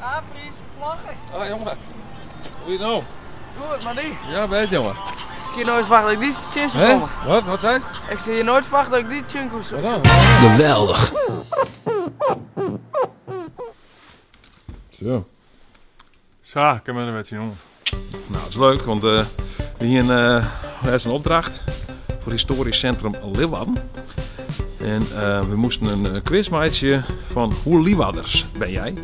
Ah, Fries, vlaggen. Ah, jongen. Hoe je het nou? Goed, maar die. Ja, best jongen. Ik zie nooit verwachten dat ik die tjin zou Hè? komen. Wat? Wat zei het? Ik zie je nooit verwachten dat ik die tjin zou Wat dan? Geweldig. Zo. Zo, ik heb een wedstrijd, jongen. Nou, het is leuk, want we hier er is een opdracht voor Historisch Centrum Leeuwarden. En we moesten een quiz maken van hoe Leeuwarders ben jij?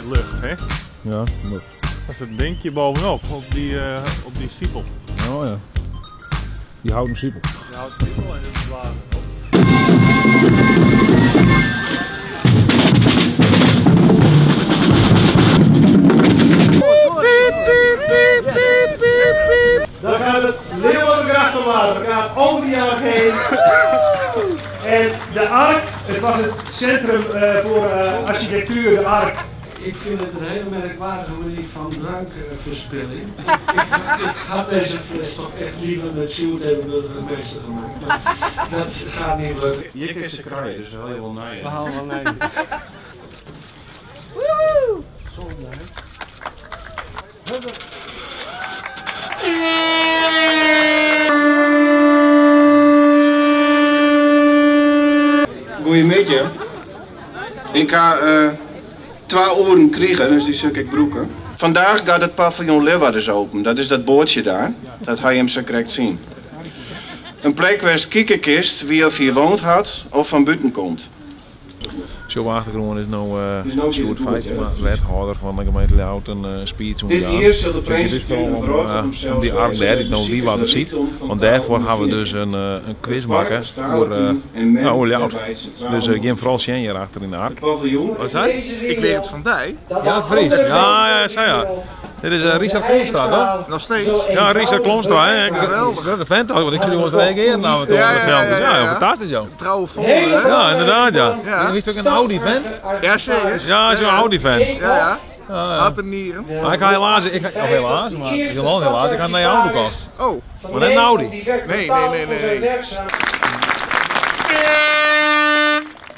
Lucht, hè? Ja, lucht. Dat is het dinkje bovenop, op die siepel. Oh ja. Die houten siepel. Die houten siepel en dit blazen op. Piep, piep, piep, piep, piep, piep. Dan gaat het Leeuwardengrachtenwater gaat over die ark heen. En de ark, het was het centrum voor architectuur, de ark. Ik vind het een hele merkwaardige manier van drankverspilling. Ik had deze fles toch echt liever met Sjoerd en burgemeester gemaakt. Maar dat gaat niet lukken. Hier is ze kraaien, dus dat haal je wel naar We halen wel naar. Woe! Zonde, hè? Goedemiddag. Ik ga 2 uren kriegen, dus die zul ik broeken. Vandaag gaat het paviljoen Leeuwarders open. Dat is dat boordje daar. Dat ga je hem zo correct zien. Een plek waar kiekerkist wie of hier woont had of van buiten komt. Zo achtergrond is nou Is nou Sjoerd weer de Feitsma, toer, wethouder van de gemeente Ljouwert, een speech Dit omgaan. hier zal de Dus prins het is wel natuurlijk groot om zelfs om die ark wijze daar, die met nou de Leeuwarden ziekte ziet. van Want taal daarvoor en hebben we vier. dus een quiz Het park maken bestaat voor toen en men Ljouwert. daarbij het centrale Dus moment. geen vooral Sjen hier achter in de ark. Het paviljoen. Wat zei het? Ik weet het van die. Ja, Fries. Ja, ja, zei ja. Dit is Richard Klomstra, toch? Nog steeds. Ja, Richard Klomstra, hè? Geweldig. Dat is een vent toch, want ik zie jongens reageren nou met Ja, de ja, filmpjes. ja, ja, Ja, ja. fantastisch, joh. Trouwe volger, hè? Ja, inderdaad, ja. Ja. Is het ook een Audi-fan? Ja, serieus. Ja, zo'n Audi-fan. Ja, ja. Ja, ja. Had er nieren. Maar ik ga helaas, ik ga, of helaas, maar helemaal helaas, ik ga naar je auto kopen. Oh. Maar net een Audi. Nee, nee, nee, nee. nee.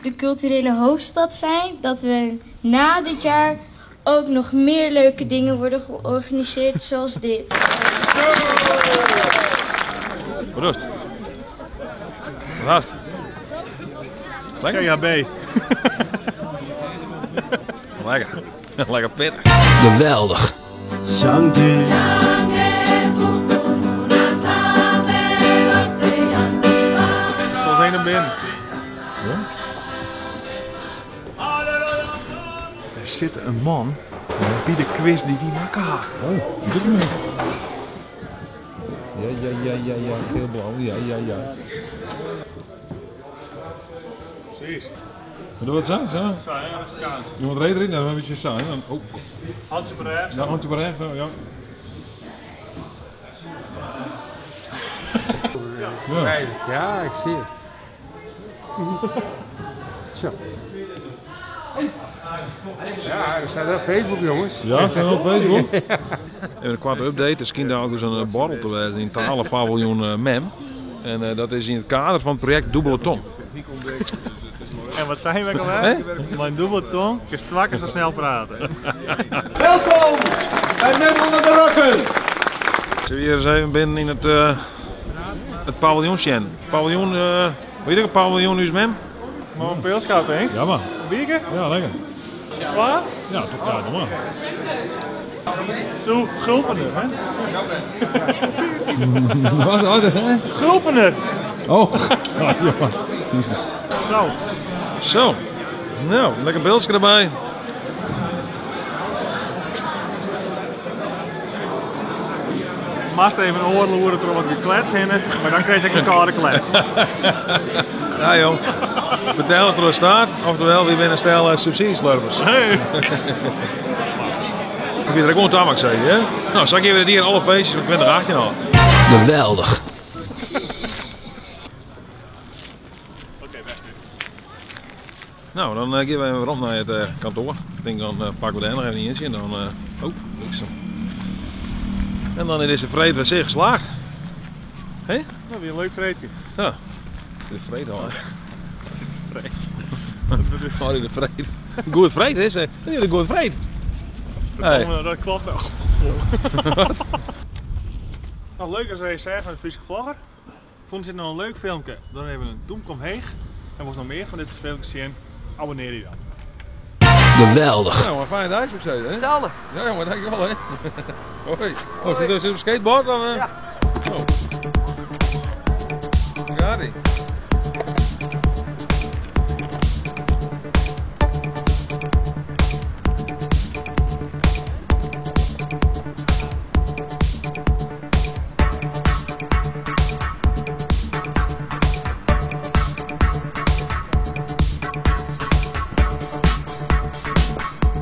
De culturele hoofdstad zijn, dat we na dit jaar ook nog meer leuke dingen worden georganiseerd zoals dit. Rust. Rust. Lekker. CHB. Lekker. Lekker pittig. Geweldig. Zoals een naar binnen. Ja? Er zit een man bij de quiz die wie maken. Oh, dit is Ja, ja, ja, ja, ja, geel blauw, ja, ja, ja. Precies. Maar wat zijn zo? Zo, ja, dat is kaart. Je moet reden erin, dan een beetje saai. Dan, oh. Handje op rechts. Ja, handje op rechts, zo, ja. Ja. Ja, ik zie het. Zo. Ja, dat staat op Facebook, jongens. Ja, staat op Facebook. Even een korte update. Er schijnt daar ook dus een borrel te wezen in het talenpaviljoen MEM. En dat is in het kader van het project Dubbele Tong. En wat zijn wij alweer? Hè? Mijn dubbele tong is twakken zo snel praten. Welkom bij Mem onder de Rokken. Zullen we hier eens even binnen in het paviljoen Sjen? Paviljoen, weet je het paviljoen is MEM? Maar een pilschout, hè? Ja, maar. Bieken? Ja, lekker. Klaar? Ja, tot klaar, nog maar. Toe, gulpener, hè? Wat, wat, hè? Gulpener! Oh, ja, jezus. Zo. Zo. Nou, lekker pilsje erbij. Mast even een oorloer er wat geklets in, maar dan kreeg ik een koude klets. Ja joh. Vertel het er staat, oftewel wie binnen stel subsidieslurpers. Hey. Ik weet er ook gewoon zeggen, hè? Nou, zal ik even hier alle feestjes van 2018 al. Geweldig. Oké, best. Nou, dan gaan we even rond naar het kantoor. Ik denk dan pakken we de nog even niet in en dan oh, bliksem. En dan is dizze freed wer sear geslaagd. Hè? Dat wie in leuk freedje. Ja. De freed al, hè? Freed. Oh, de freed. Goed freed, hè? Ze. Dat is een goed freed. Hey. Verdomme, Dat klopt wel. Wat? Nou, leuk als wij zeggen van de Friese Vlogger. Vond je dit nou een leuk filmpje? Dan even een duimpje omhoog. En mocht nog meer van dit soort filmpjes zien, abonneer je dan. Geweldig. Nou, maar fijne dag, zou ik zeggen. Hè? Hetzelfde. Ja, jongen, dankjewel, hè. Hoi. Oh, zit op skateboard dan? Ja. Oh. Daar gaat ie.